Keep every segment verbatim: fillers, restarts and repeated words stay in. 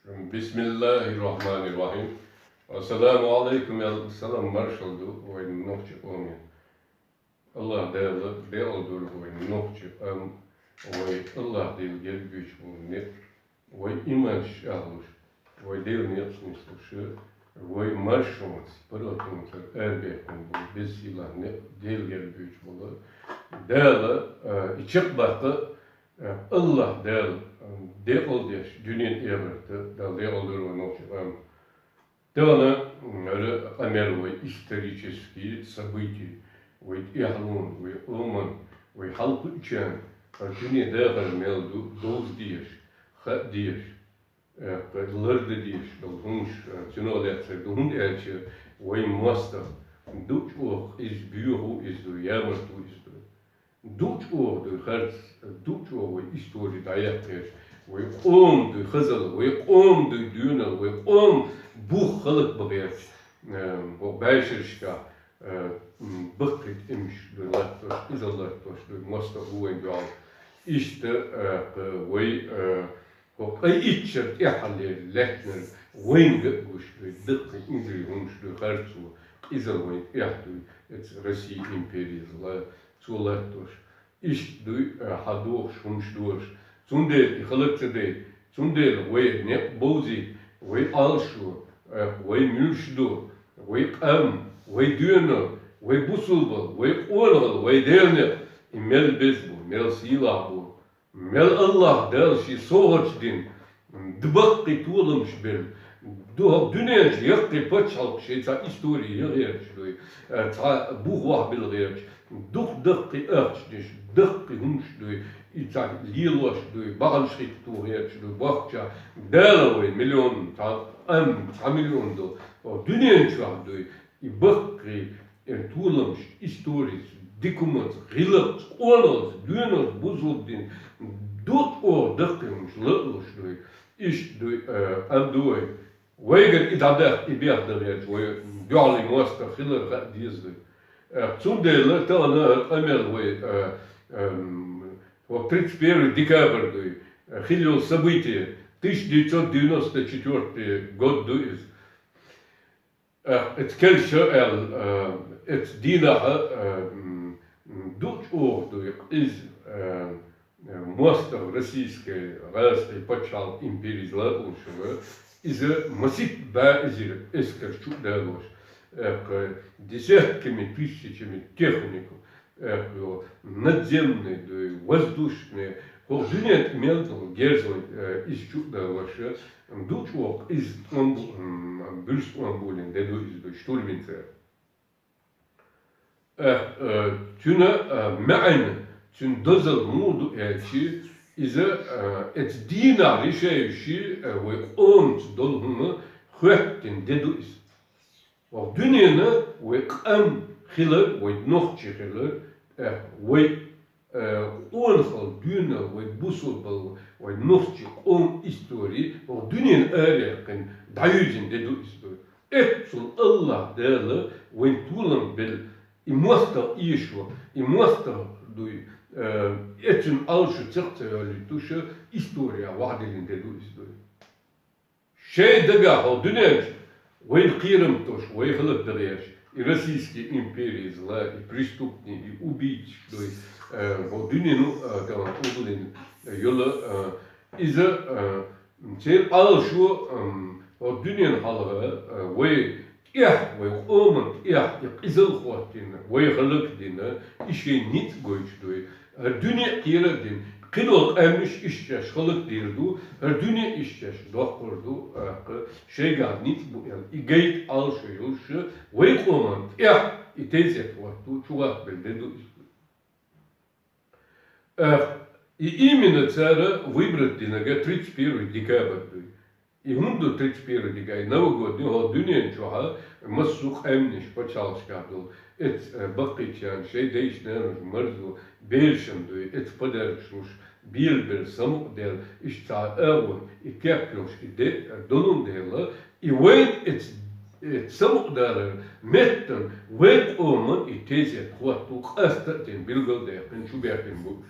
Бисмиллахир-рахманир-рахим. Ассаламу алейкум, я салам маршал ду вай нохчи къоме. Аллах Дала беалдур вай нохчи къам, вай Аллах Дала гербуч вун не, вай иман шалуш, вай Дала не ясмислуш, вай маршонс, паратонсар арбехун бу, без сила не, Дала гербуч була. Дала, а, ичек бака, а, Аллах Дала, а, де олдеш, дюнен эврта, Дала де олдур вай нохчи къам. Тана, м, ра-, амел вай исторические события, вай тӀехьалун, вай уман, вай халкъучан, а, дюне дагъар мел ду, довз деш, ха деш, э, ларда деш, дол хунш, э, цуно лехсер, ду хун элча, вай моста, ду чӀох из бюгу из ду, ямарту из ду. Ду чӀох дуй харц, ду чӀох вай истори дӀаяхъеш, вай къом дуй хазал, вай къом дуй дюнал, вай къом бух халак багъерч, э, бо баширшка, э, м, баккхит имш дуй латтош, изал латтош дуй, моста гуэн дуал. Ишта, э, к-, вай, э, Хо къай иччар тӀехьале лехнер вайн гуш дуй, дыккхи инзри хунш дуй, харцу, къизал вайн тӀехь дуй, эц Россия империя зла, цо латтош. Ишт дуй, а, хьадохш, хунш дош. Цундел и халак ца дей, цундел вай некъ бовзи, вай алшу, а, вай мюлш ду, вай къам, вай дюна, вай бусулба, вай къонгал, вай делне, и мел безбу, мел сийлахь бу. Мел Аллах Дала ши согъач дин, дбаккхи толамш бел, ду-, дуненч яккхи пачхьалкх шеца история ягъерч дуй, э, ца бух вах бел гъерч, дух даккхи ахчдеш, даккхи хунш дуй, и ца лелош дуй, багъанш хит тугъерч дуй, бахча, Дала вай миллион, ца ам, ца миллион ду, о, дуненч вах дуй, и баккхи, э, толамш, историс, дикумац, гъилакъц, къоналц, дуьналц, бузулдин, ду чӀо даккхимаш лаалуш дуй, ишт дуй, э, ам дуй. Вайгар и дӀадах, и бех дагъерч, вай дуьхьали моастагӀа хилар ха деза дуй. Э, цундела тахана къамел вай, э, эм, вот тридцать первый декабрь дуй, э, хилла йола событие, тысяча девятьсот девяносто четвёртый год дуй из. Э, эц келша эл, э, эц дийнахьа, э, м, м, ду чӀогӀа дуй, къиз, э, э, моастагӀа российской, гӀазкхий пачхьалкх империзла улшура, иза масит ба изира эскар чу далош. Э, к-, десятками, тысячами технику, э, надземный дуй, воздушный, хӀокху дуьнен тӀе мел долу герзалой, э, иза чу а далош, ду чӀогӀа иза тӀом бу-, м, буьрса тӀом булина де ду иза дуй, штурминца. Э, э, цуьнан, э, маьӀна, цуьнан дозалла муха ду аьлча, иза, э, эца дийнахь решающий, э, вай къомаца долу хӀума хоьттина де ду иза. Вай дуьненан вай къам хилар, вай нохчий хилар, э, вай, э, къонахалла дуьйна вай бусулбалла, вай нохчий къоман истори, вай дуьненан араяккхина, дӀаюьзина де ду иза дуй. Эццул Аллах Дала вайн толам белла, и моастагӀа эшо, и моастагӀа дуй, э, эцун Ӏалашо цех ца йолуьйтуш, история вахьдиллина де ду иза дуй. Шайн дагахь хӀокху дуьнен чу вайн кхерам тосуш, вай хӀаллакдахьеш, и российский империя зла, и преступник, и убийца дуй, э, хӀокху дуьнено, э, тахана уллина йолу, э, иза, э, церан Ӏалашо, м, хӀокху дуьнен хьалха, э, вай тӀехь, вай къоман тӀехь и къизал хӀоттийна, вай хӀаллакдина, и шайн ницкъ гойтуш дуй. ХӀара дуьне а кхера а дина, кхидолу къаьмнаш иштта шаьш хӀаллакдийр ду, хӀара дуьне а иштта шаьш доккхур ду, тӀаккха шайгахь ницкъ бу аьлла, и гайта Ӏалашо йолуш, вай къоман тӀехь и тезет хӀотто чугӀатбелла де ду иза. Эх, и именно цара выбрать динарг тридцать первый декабрь дуй. И хӀунда ду тридцать первый декабрь, новогодний, хӀокху дуьнен чохь массо а къаьмнаш, пачхьалкхашкахь долу, эца, э, баккхийчарна шайн дайша-наноша марзо, берашна дуй, эца подаркаш луш, белабелла самукъадаьлла, иштта цхьа агӀор, и кеп йолуш, и де, долун дела, и вайн эца, эца самукъадалар меттана вайн къоман и тезет хӀотто къаста а дина, билгал а даьккхина, чу баьхкина бу уьш.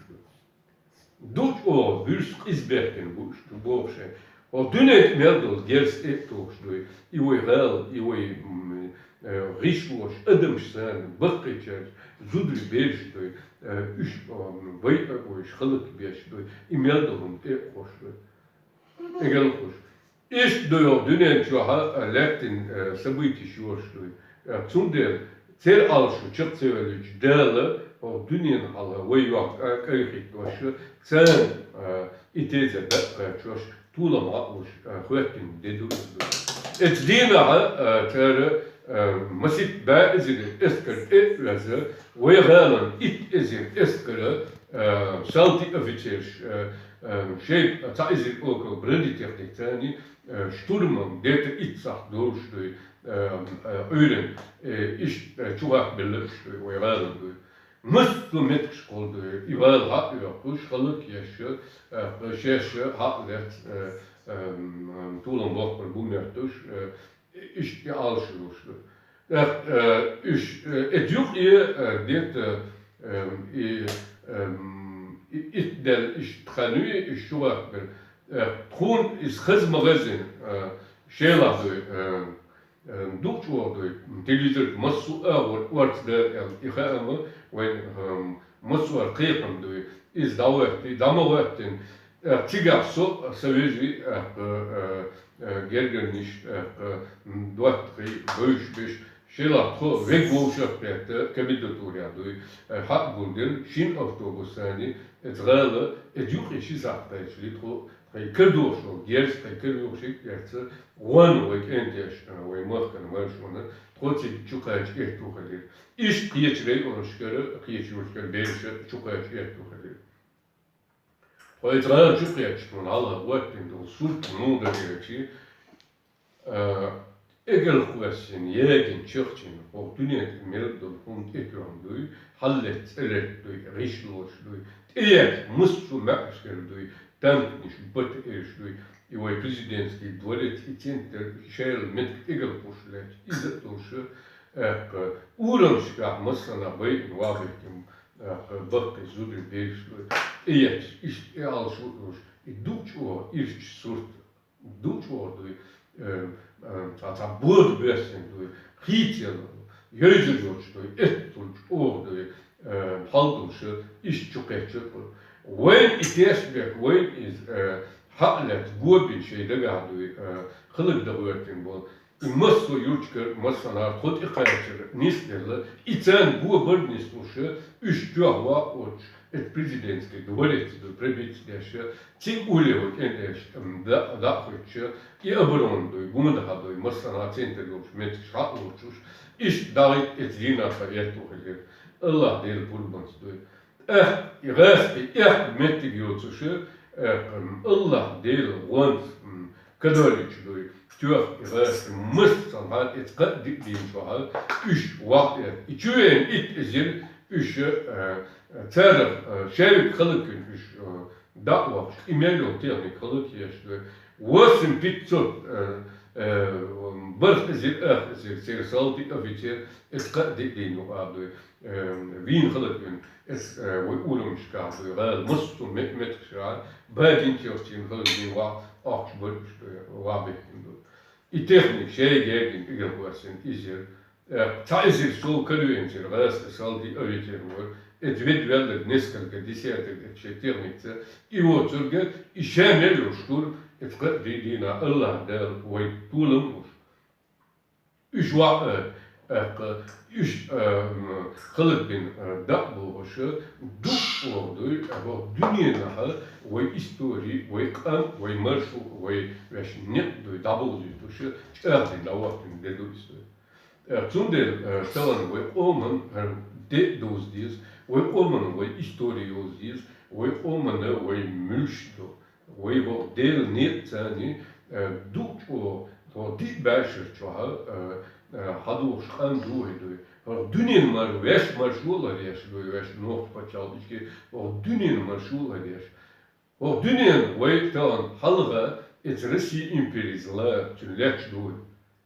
Ду чӀогӀа буьрса къиза баьхкина бу уьш, чу боху шайн. ХӀокху дуьненна мел долу герз тӀе а тухуш дуй, и вай гӀала, и вай, м, э, гӀишлош, адамаш санна, баккхийчаьрца, зударий бераш дуй, э, уьш, м, вай а вайш халкъ беш дуй, и мел долу хӀума тӀе а кхуш дуй. Эгелхуш. Иштта дуй хӀокху дуьнен чохь а лаьттина, э, событеш йош дуй. Э, цундела церан Ӏалашо чекх ца йолуьйтуш Дала хӀокху дуьненан хьалха вай йохка кӀайхийтош, царна, э, и тезар дакъа кхачош, толам хьаалуш, э, хӀоьттина де ду иза ду. Оцу дийнахь, э, цара, э, масийтта бӀе эзар эскар тӀе а веза, вай гӀалин итт эзар эскара, э, салти офицерш, э, э, шайба цхьа эзар около бронетехникаца, э, штурмом где-то итт сахьт долуш дуй, э, э, Ӏуьйранна, э, иштта, э, чу гӀатта белла уьш дуй, вай гӀалин дуй. Массо а меттигаш кхолла дуй, и гӀала хьа а йоккхуш, халкъ еш, э, шаьш хьа а лаьцна, э, э, м, толам боккхур бу моьттуш, э, иштта и Ӏалашо йолуш ду. ТӀаккха, э, уьш, э, эца юкъе, э, где-то, э, и, э, и, итт даьлла иштта хан юй, уьш чу гӀатта бер. Э, тхуна иза хаза ма хезна, э, шелахь дуй, э, э, дукха чӀогӀа дуй, телевизор массо а агӀор орца дара аьлла, и хаам вайн, э, массо а кхайкхам дуй, иза дӀахӀоьттий, дӀа ма хӀоьттина. Э, цигахь со, сан вежарий, э, э, э, гергарниш, э, э, м, доттагӀий, бевзаш берш, шелахь тхо вега вовшах а кхетта, комендатурехь дуй, э, хьа а гулдина, шин автобус санна, эца гӀала, эца юкъе ши сахьт кхаьччале тхо, тхайн карадохуш волу герз, тхайн карайохуш а кхетта, вон вай кӀентеша, э, вай махкана маршонан, тхо цига чу кхача аьтту хилира. Иштта кхечу районашкара, кхечу юьрташкара бераш чу кхача аьтту хилира. Тхо эца гӀала чу кхаьчча, тхуна хьалха хӀоттийна долу сурт муха дара аьлча, а, эгала кхоьссина, ягийна, чахчийна, хӀокху дуьнен тӀе мел долу хӀума тӀетоьхна дуй, хьаллетта, цӀе летта дуй, гӀишлош дуй, тӀеэцна массо а маьӀарш хир дуй, танканаш, БТР-ш дуй, и вай президентский дворец, и центр, шайла меттиг эгала кхуьссуш лаьтташ, иза а долуш, аьлла, урамашкахь массанхьа байина вахийтина, аьлла, баккхий зударий бераш дуй, тӀеэцна, иштта и Ӏалашо а йолуш, и дукха чӀогӀа ирча сурт. Дукха чӀогӀа дуй, э, э, цхьа, цхьа бода боьссина дуй, хийцаелла, йовзар йоцуш дуй, эццул чӀогӀа дуй, э, хьал долуш, иштта чу кхаьчча а. Вайн и тешнабехк, вайн иза, э, хьа а лаьцна, го бина шайн дагахь дуй, э, хиларг дан гӀоьртина болу. И массо а юрташкара, массанхьара тхо тӀекхачар нисделла, и царна го бар нислуш, уьш тоьхна ваха оцуш, эца президентский дворец дуй, пробиться деш, цига уллехь вай кӀентеша, м, дӀа-, дӀа а хӀуьттуш, и оборона дуй, гондахьа дуй, массанхьа центр йолчу меттигаш хьа а лоцуш, иштта дӀахӀитта эца дийнахь хан аьтту хилира. АллахӀ Делан пурбанца дуй. Эх, и гӀаьсти, эх, меттиг йоцуш, эх, м, АллахӀ Делан гӀонца, м, кадолича дуй, тоьхна и гӀаьсти массанхьа эца кхаа-диъ дийнна чохь, уьш ваха а, и чу веана итт эзар уьш, э, царах, э, шаьвиг хала куьйна уьш, э, дӀа а вахча, и мел йолу техника хала кхеташ ду. Восемь пятьсот, э, э, бархӀ эзар, ах эзар, церан салти офицер, эца кхаа-диъ дийнна юкъахь дуй, э, вийна хала куьйна, эца, э, вай урамашкахь дуй, гӀала массо а ме-, меттигашкахь, бадинчерчийн хала вийна ваха, ахча баргаш дуй, ваха бехкина ду. И техника шайга гергина, игра хӀоьссина, иза яра. Э, цхьа эзар сов кадоьйнчера гӀазкхи салти офицер вара, эца ведда ваьлларг несколько десяток эца шен техникаца, и воцург, и ша мел йолуш тур, эца кхаа-диъ дийнахь АллахӀ Дала вай толам а луш. Уьш ваха, э, э, уьш, э, м, хала бина, э, дӀа а бохуш, дукха чӀогӀа дуй, э, хӀокху дуьненахь вай истори, вай къам, вай маршо, вай ваьш некъ дуй, дӀабовзуьйтуш, чӀагӀдина дӀахӀоттийна де ду иза дуй. Э, цундела, э, тахана вай къоман, э, де а довза деза, вай къоман вай истори йовза деза, вай къоман вай муьлш ду. Вай хӀокху Делан некъаца, э, дукха чӀогӀа, хӀокху диъ бӀешар чохь, э, э, хьадогӀуш къам ду вай дуй. ХӀокху дуьненан мар-, ваьш маршо а ларъеш дуй, ваьш нохчийн пачхьалкхашкара, хӀокху дуьненан маршо а ларъеш. ХӀокху дуьненан вай тахана хьалха эца Россин империца ла цуьнан лаьтташ ду вай.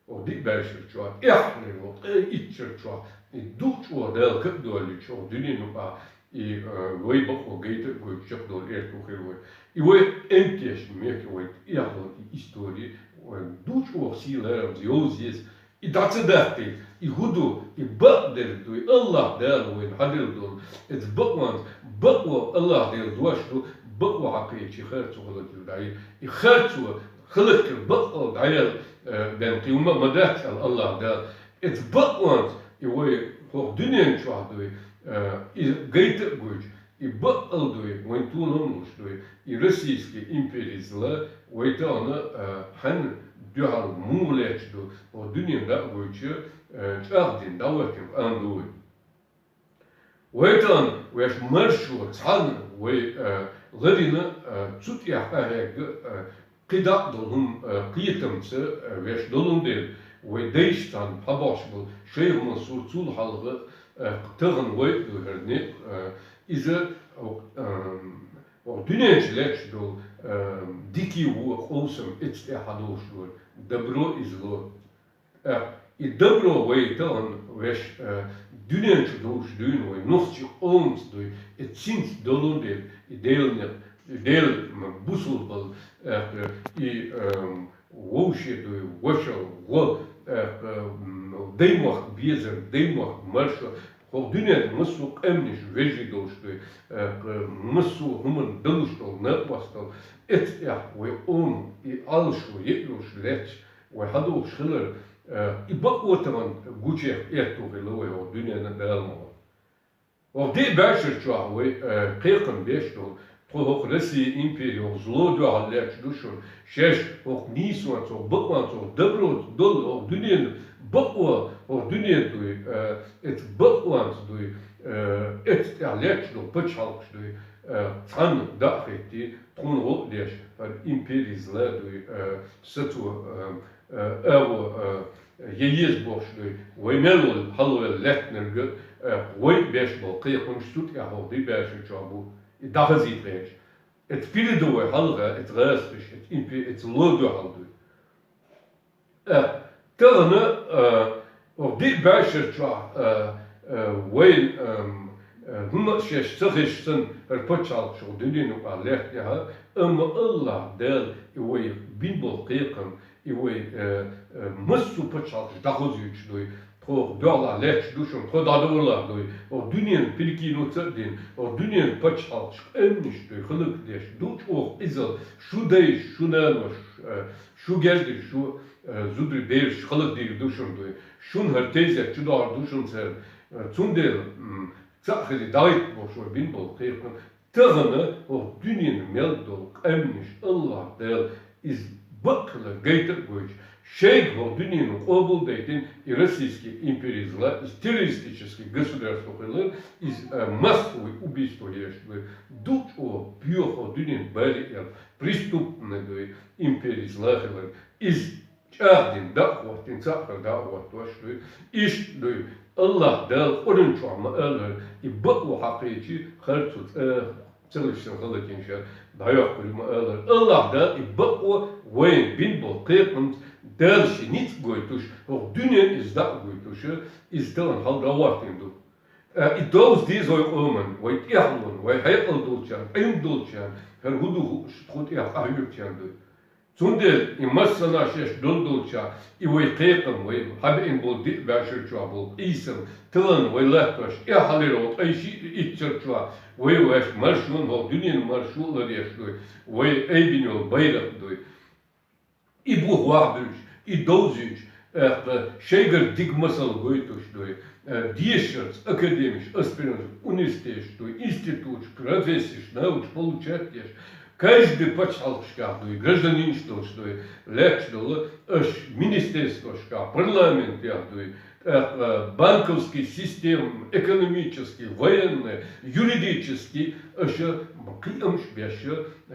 ХӀокху диъ бӀешар чохь, эхь хир вай, ткъе итт шар чохь, и дукха чӀогӀа Дала кхаъ долуьйтуш хӀокху дуьненан юкъахь, и, э, вай бакъо гайта а гойтуш чекхдолу аьтту хир вай. И вай эмтеш меке вай эхло и история, вай дучох силарамз йовзиз. И даца датти, и гуду, и бакъдер дуй, Аллах Дала вайна хадил дун. Эц бакъван, бакъва Аллах Дала дуаш ду, бакъва хакъи чи харцу халакил дай. И харцу халакил бакъва даял, э, бен къиума мадат ал Аллах Дала. Эц бакъван, и вай хох дунен чухдуй, э, и гайта гуч, и бакъал дуй, вайн тулам луш дуй, и Российский империя зла, вайтана, э, хьан дюхал мулеч ду, о дунен да гуча, э, чахдин да ватин андуй. Вайтан веш маршо цан вай, э, ладина, э, цут яха хег, э, кида долум, э, киетамца, э, веш долум дел, вай дейш цан пабаш был, шейх Мансур цул халга, э, таган вай ду херни, э, иза, э, эм, о дуненч леч дол, э, дики ву, оусам, эцте хадош дол, добро и зло. Э, и добро вайтан веш, э, дуненч долш дуйн вай, нухчи оумс дуй, и цинц долун дел, и делне, дел, м, бусул бал, э, и, эм, вовше дуй, вошал, во, э, м, деймох безер, деймох маршо, хох дунен мусу эмниш вежи долш дуй, э, мусу хуман долш дол, напастал, эц ях вай ом, и алшу, е луш леч, вай хадуш хилар, э, и бакъотаман гучех эрту хила вай хох дунен далма. О, ди башир чуах вай, э, кекан беш дол, тхо хох Россия империя хох зло дюхал леч душун, шеш хох нисуан цох, бакъван цох, добро дол, хох дунен бакъва, хох дунен дуй, э, эц бакъван дуй, э, эц тя леч дол, пачхалкш дуй, э, цан да хетти, тхун го деш, э, империя зла дуй, э, сацу, э, э, эво, э, е ез бохш дуй, вай мелул халвел летнерг, э, вай беш бол, кекунш сут я хох ди беш чуабу, и дахазит геш. Эт передовой халга, эт гастыш, эт импи, эт лодо халдуй. Э, тагана, э, о ди беш чуа, э, э, вай, эм, э, гума шеш сахиш сан, эр пачал шо дунину а лех я, эм Аллах дел, и вай бин бол кекун, и вай, э, э, массу пачал дахуз юч дуй, тхо дёла леч душун, тхо дадула дуй, о дунен перекинуться дин, о дунен пачал шк эмниш дуй, хылык деш, дуч ох изал, шу дей, шу нанваш, э, шу герди, шу, э, зудри деш, хылык дир душун дуй, шун хар тезет, чудор душун сер, э, цундел, м, цахили дайт бошо бин бол кекун, тагана о дунен мел дол эмниш Аллах дел из бакла гайтар гойч. Шейг о дунен къобул дейтин и Российский империя зла, из террористический государство хилар, из, э, массовый убийство еш дуй. Дуч о бьёх о дунен бари эл преступный дуй империя зла хилар. Из чахдин да хваттин, цахар да хватт ваш дуй. Иш дуй. Аллах дел Къуран чуама алар, и бакъу хакъичи харцу, э, цилишсин халакин шер, дайох кулма алар. Аллах дел и бакъу вайн бин бол кекунт, дел ши ниц гойтуш, ох дунен из да гойтуш, из талан хал да вартин ду. Э, и доз диз вай къоман, вай тяхлун, вай хайкъал дулчан, им дулчан, хар гуду ху-, шут хут ях ахюрчан дуй. Цундел и массана шеш дол долча, и вай кекам, вай хаб ин бол ди башир чуа бол, исам, тылан вай латташ, и халир от, айши итчер чуа, вай ваш маршун, хо дунин маршун ладеш дуй, вай эйбин ол байрак дуй. И бух вахдуч, и довзуч, э, шейгар диг масал гойтуш дуй, э, дешерц, академиш, аспиринт, университетш дуй, институтш, профессиш, науч получать еш. Каждый пачхалкшках дуй, гражданинш долш дуй, летш дол, аш министерствошках, парламентях дуй, э, э, банковский систем, экономический, военный, юридический, аш киамш беш,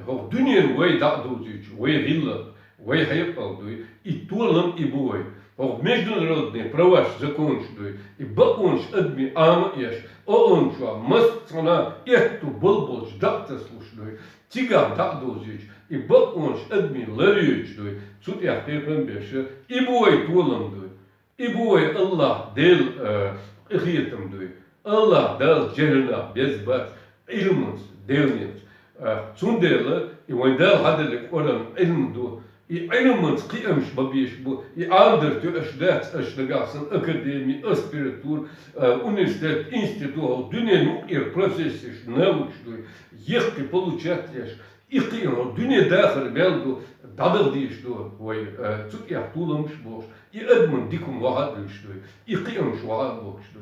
хо дунин вай да довзуч, вай гилла. Вай хайпал дуй, и толам и буй. О международный праваш законш дуй, и бакъонш адми ама еш, о он чуа маст цана этту болболш дакъта слуш дуй. Тига дакъ дозич, и бакъонш адми ларюч дуй. Цут я кепен беша, и буй толам дуй. И буй Аллах дел, э, ихиетам дуй. Аллах дал джерна безбат, илмус, делнец. Э, цундела И вайн Дала хьаделла Къуръан Ӏилма ду. И Ӏилманца кхиамаш бан безаш ба. И Ӏаламдар тоъаш дац, аша нагахь санна академи, аспирантура, э, университет, институт, хӀокху дуьненан юкъера профессеш, наукаш ду, яккхий получать еш. И кхиам хӀокху дуьне дахар мел ду, дӀадаха дезаш ду вай, э, цу тӀехь толамаш бохуш. И адаман дика хӀума вахьа а дуьйш ду, и кхиамаш вахьа а бохуш ду.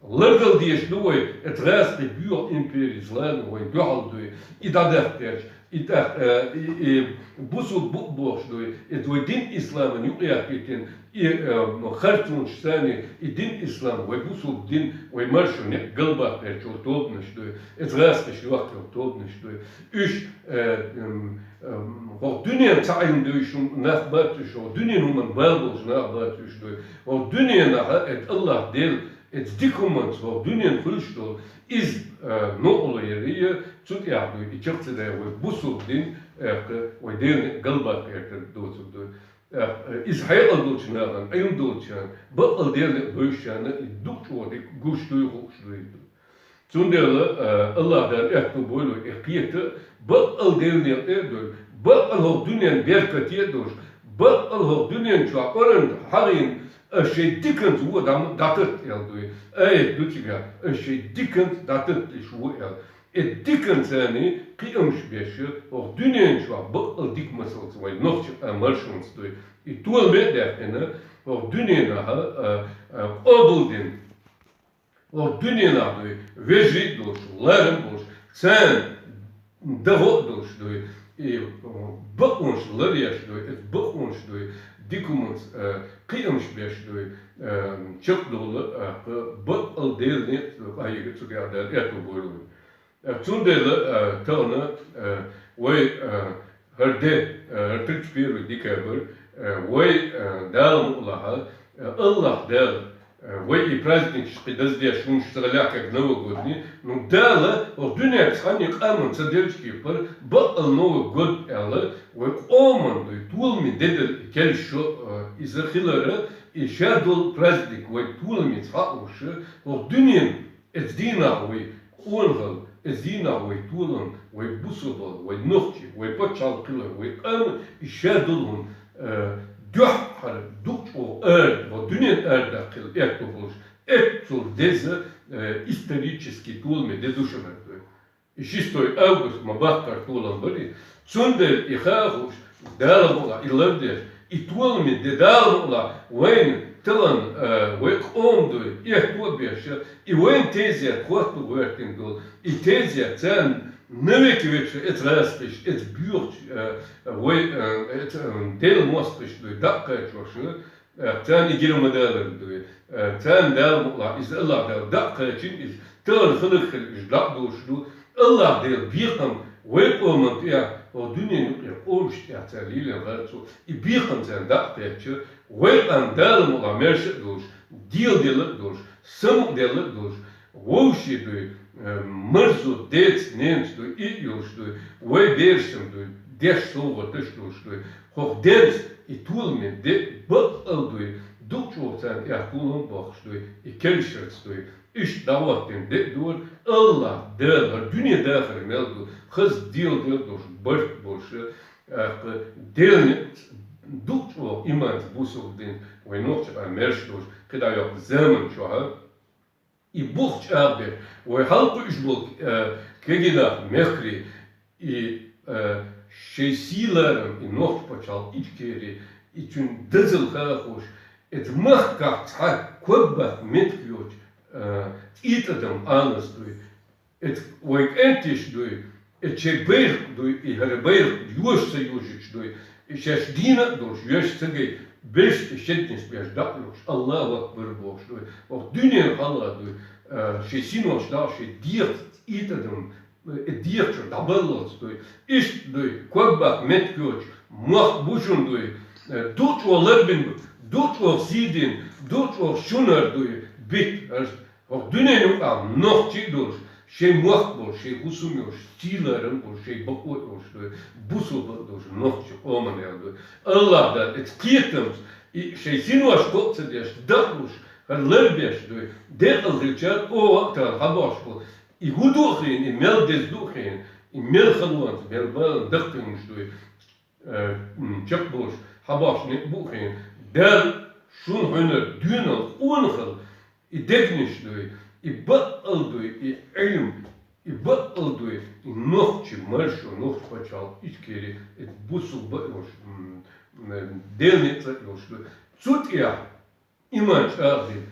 Лардала дезаш ду вай, эцу гӀазкхийн боьха импери злану вайн дуьхьал дуй, и дӀадахкхетча, и тӀаккха, э, и, и бусулба бу а бохуш дуй, эцу вай дин исламан юкъаяхкийтина, и, э, харцонаш санна, и дин ислам, вай бусулба дин, вай маршо некъ галбаккхарчу тобанаш дуй, эцу гӀазкхаша йохкайо тобанаш дуй. Уьш, э, м, м, хӀокху дуьненан цхьа Ӏилма дуьйш нах бац уьш, хӀокху дуьненан хӀуманна бала болуш нах бац уьш дуй. ХӀокху дуьненахь эцу АллахӀ Дела Эцу дика хӀуманца хӀокху дуьненан хуьлуш долу, иза, а, новкъарло яр я, цу тӀехь дуй, и чекх ца дай вай бусулба дин, а, вай Делан некъ галбаккха гӀертар доцург дуй. А, иза хьекъал долчу нахана, Ӏилма долчарна, баккъал Делан некъ бевзачарна, и дукха чӀогӀа дика гуш дуй, хууш дуй. Цундела, а, АллахӀ Дала аьтто бойла и кхета, баккъал Делан некъ а дуй, баккъал хӀокху дуьненан беркате а долуш, баккъал хӀокху дуьнен чохь Къуръан хьахийна, аша шайн диканца вон дӀа-, дӀататта аьлла дуй. Аят ду цигахь, аша шайн диканца дӀататталуш вон аьлла. И диканца царна кхиамаш беш, хӀокху дуьнен чохь баккъал дика масалца вайн нохчийн къам маршонца дуй. И толаме а даьккхина, хӀокху дуьненахь, а, а, къобалдина. ХӀокху дуьненахь дуй, вежарий а долуш, ларам а болуш, царна дагӀо а долуш дуй, и бакъонаш ларъеш дуй, иза бакъонаш дуй, дика хӀуманца, э, кхиамаш беш дуй, э, чекхдолу, э, баккъал Делан некъ, къахьега цу тӀехь Дала аьтто бойла вайн. Э, цундела, э, тахана, э, вай, э, ХӀара де, э, хӀара тридцать первый декабрь, э, вай, э, Дала мукъалахь, э, АллахӀ Дала, э, вай и праздникаш кхин даздеш хӀумаш ца лаьхкаг Новый годни, ну, Дала, хӀокху дуьненчу цхьанне къаман ца делча кепара, баккъал Новый год аьлла, вай къоман дуй, толаме де дала и кхел шо, э, иза хилара, и шадолу праздник вай толаме цхьаъ луш, хӀокху дуьненан Эцу дийнахь вай къонахалла, эцу дийнахь вай толам, вай бусалба, вай нохчий, вай пачхьалкх хилар, вай къам, и шадолу хӀума, э, дуьххьара дукха чӀогӀа ард, вай дуьненан арадаккха хила аьтто болуш, эццул деза, э, исторический толаме де ду шуна. И шестой август ма баккхара толам бара и. Цундела и хаа хууш, Дала мукъалахь и лардеш, и толаме де Дала мукъалахь вайна тахана, э, вай къоман дуй, эхь а беш, и вайна тезет хӀотто гӀоьртина долу, и тезет царна навеки вечна эцу гӀазкхаша, эцу боьхачу, э, вай, э, эцу, э, Делан мостагӀаша дуй, даккхачоша, э, царна и гира ма далар дуй, э, царна Дала мукъалахь, иза АллахӀ Дала даккхачун иза, тахана хиларх хила уьш дакъа долуш ду. АллахӀ Дела бекхам вай къоман тӀехь, хӀокху дуьненан юкъера къомаш тӀехь цара лелийна гӀар цо, и бекхам царна дакъа кхетча, вай къам Дала мукъалахь маьрша а долуш, дела делла а долуш, самукъаделла а долуш, вовший дуй, э, марзо деца, ненаца дуй, и а йолуш дуй, вай берашна дуй, деш совгӀаташ а долуш дуй, хӀокху денца и толаме де баккъал дуй, дукха чӀогӀа царна тӀехь толам а боккхуш дуй, и кхел шарца дуй, иштта дӀахӀоттийна де а дора, АллахӀ Дала хӀара дуьне дахар мел ду, хаза дела дела долуш, барт болуш, тӀаккха Делан некъ дукха чӀогӀа иманца бусалба дин, вай нохчийн къам маьрша долуш, кхидӀа йоккху заман чохь, и бух чӀагӀбеш, вай хьалакхуьуш болу, э, кегий нах, мехкарий, и, э, шайн сий-ларам, и нохчийн пачхьалкх Ичкери, и цуьнан дазалла хаа хууш, эцу махкахь цхьа ког баккха меттиг йоцуш, э, цӀийнан адам Ӏанас дуй. Эцу вайн кӀенташа дуй, эцу шайн байракх дуй, и хӀара байракх йоша ца йожуьйтуш дуй, и шаьш дийна а долуш, йоьш ца гайта, берш и шеднаш беш дӀа а лохуш, АллахӀу акбар бохуш дуй. ХӀокху дуьненан хьалха дуй, э, шайн синош дӀа а, шайн дегӀаца цӀийнан адам, э, дегӀа чуьра дӀабаллалц дуй. Иштта дуй, ког баккха меттиг йоцуш, мохк бу шуна дуй, э, дукха чӀогӀа ларбина, дукха чӀогӀа сий дина, дукха чӀогӀа шунара дуй, битта, хӀара ХӀокху дуьненан юкъахь нохчий а долуш, шайн мохк а болуш, шайн хӀусам а йолуш, сий-ларам а болуш, шайн бакъо а йолуш дуй, бусалба а долуш, нохчийн къоман аьлла дуй. АллахӀ Дала эцу кхетамца, и шайн синош кхоъ ца деш, дакъалуш, хӀара ларбеш дуй, декъал хилчара, оха а тахана хьабохуш бу. И хӀун ду а хиъна, и мел деза ду а хиъна, И мел хала ванца, мел бала даккхийнаш дуй, э, м, чакхболаш, хьабахаш не бу хин. Дала шун хьуна дуьйна къонахал, и дегнаш дуй, и бакъал дуй, и Ӏилм, и бакъал дуй, и нохчи маршо, нохчи пачхьалкх Ичкери, и бусул баъ йолаш, м, м, Делан ницкъ йолаш дуй. Цу тӀехь иман чӀагӀдина,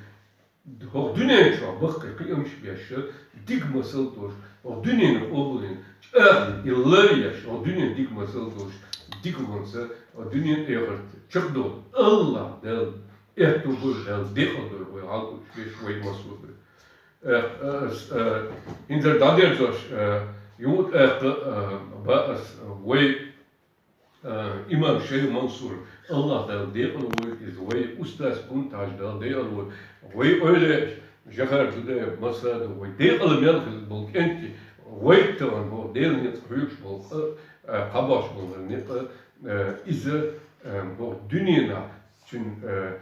хӀокху дуьнен чохь баккхий кхиамаш беш, дика масал долуш, хӀокху дуьненан къобалдина, чӀагӀдина, и лар еш, хӀокху дуьненан дика масал долуш, дика ванца, хӀокху дуьненан эхарт чекхдолу. АллахӀ Дала, аьтту гур Дала, декъал дойла вай хьалкхуьуш беш вай масал ду. Э, э, ас, э, хӀинца дӀадерзош, э, юха тӀаккха, э, бан ас, э, вай Э, имам Шайх Мансур, АллахӀ Дала декъала войла иза, вай устаз Кунта-Хьаьжа, Дала декъала войла. Вай эвлаяъ Жохара Дудаев Масад, вай декъала мел хилла болу кӀентий, вай тахана боху Делан ницкъ хьоьгуш болу къа, э, кхабош болу некъ, э, иза, э, боху дуьненахь цуьнан, э,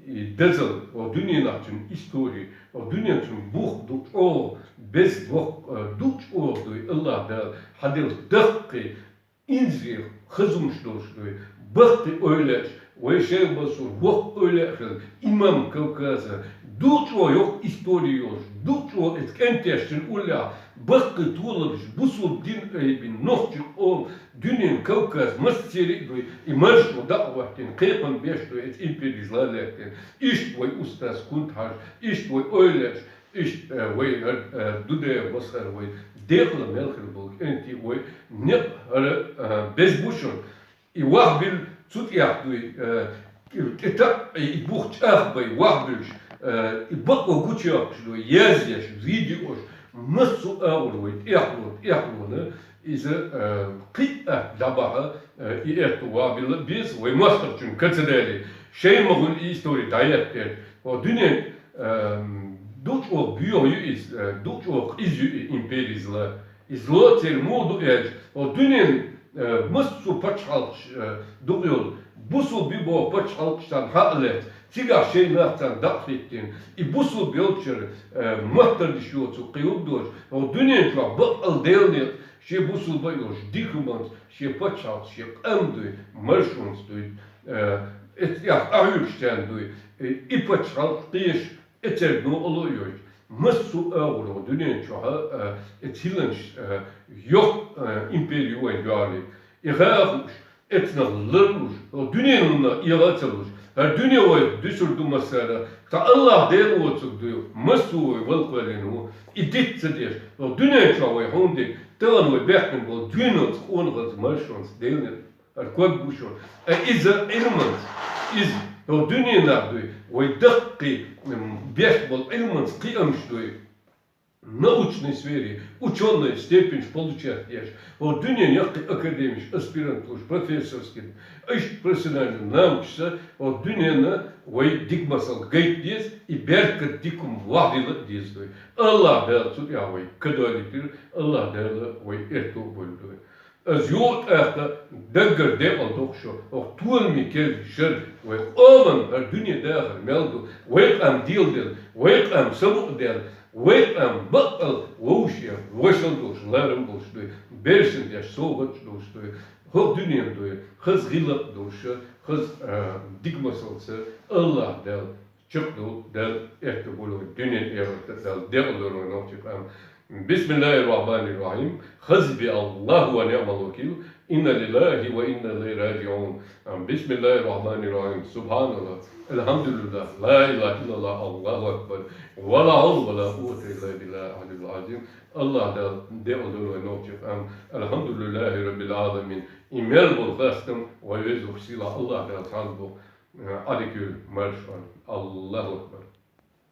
и дазал, боху дуьненахь цуьнан истори, боху дуьнен цуьнан бух ду чӀогӀа беза, боху, э, ду чӀогӀа дуй АллахӀ Дала хьаделла даккхий, инзаре хаза хӀумаш долуш дуй, баккхий эвлаяаш, вай Шайх Мансур боккха эвлаяъ хилла, имам Кавказа, ду чӀогӀа йоккха истори йолуш, ду чӀогӀа иза кӀентий цуьнан уллехь, баккхий толабаш, бусул дин айбина, нохчийн къоман, дуьненан Кавказ, массеран а дуй, и маршо дӀа а хӀоттийна, кхайкхам беш дуй, иза импери зла лаьттина. Иштта вай устаз Кунта-Хьаьжа, иштта вай эвлаяаш, иштта, э, вай, э, э, Дудаев Масхар вай, декъала мел хилла болу кӀентий вай, некъ хӀара, э, беза бу шуна. И вахь билла цу тӀехь дуй, э, тӀе таӀ, и бух чӀагӀбай, вахь буьллуш, э, и бакъо гучуйоккхуш дуй, язъеш, видеош, массо а агӀор вай тӀехьло, тӀехьлона, иза, э, кхин а атта дӀабахьа, э, и аьтту вахь билла а беза, вай мостагӀчун кацадали, шайн ма хуьлу и истори дӀаеттера. ХӀо дуьнен, э, ду чӀогӀа боьха ю иза, э, ду чӀогӀа къиза ю и импери зла. И зло церан муха ду аьлча, хӀо дуьнен, э, массо а пачхьалкхаш, э, дукха йолу, бусулба боху пачхьалкхаш царна хьа а лаьцна, цигахь шайн нах царна дӀа а хӀиттийна, и бусулба йолчара, э, маттардаш йоцург кхин хӀума доцуш, хӀо дуьнен чохь баккъал Делан некъ, шен бусулба а йолуш, дика хӀуманца шен пачхьалкх, шен къам дуй, маршонца дуй, э, эцу тӀехь къахьоьгуш царна дуй, э, и пачхьалкх кхеш, эцерг новкъарло а йойтуш, массо а агӀор хӀо дуьнен чохь, э, эцу хӀилланаш, э, йоккха, э, импери ю вайн дуьхьал. И хаа хууш, эцнах ларлуш, хӀо дуьненна эгӀа а ца луш, хӀара дуьне вай дуьсур ду массара, цхьа АллахӀ Дела воцург дуй, массо а вай валкхоьллина ву, и диц ца деш, хӀо дуьнен чохь вай хьуна дерг, тахана вай баьхкина болу дуьйналц, къонахалц, маршонца, Делан хӀара ког бу шуна. Ткъа иза Ӏилманца, иза, хӀо дуьненахь дуй, вай даккхий, м, беш болу Ӏилманца кхиамаш дуй. Научной сфере, учёная степень получать деш, хӀо дуьнен яккхий академиш, аспирантуш, профессорский, иштта профессиональный наукашца, хӀо дуьненна вай дика масал гайта деза, и беркат дика хӀума вахьдила а деза дуй. АллахӀ Дала цу тӀехь вай кадолитира, АллахӀ Дала вай аьтту а бойла дуй. Ас юха а тӀаккха даггара декъал доху шо, хӀокху толаме керлачу шарахь вай къоман хӀара дуьне дахар мел ду, вай къам деладелла, вай къам самукъадаьлла, вай къам баккъал вовшех вошалла долуш, ларам болуш дуй, бершина деш совгӀаташ долуш дуй, хӀокху дуьненна дуй, хаза гӀиллакх долуш, хаза, а, дика масалца АллахӀ Дала чекхдолу Дала, аьтту бойла вай дуьненна, эхартан Дала декъал дойла вайн нохчийн къам. بسم الله الرحمن الرحيم. حسبي الله ونعم الوكيل. إنا لله وإنا إليه راجعون. بسم الله الرحمن الرحيم. سبحان الله. الحمد لله. لا إله إلا الله. الله أكبر. ولا حول ولا قوة إلا بالله العلي العظيم. АллахӀ Дала декъал дойла вайн нохчийн къам. الحمد لله رب العالمين. И мел болу хастам вайн Везачу Сийлахь АллахӀ Дала цхьаьна бу. Ӏадика йойла маршонца. Аллаху акбар.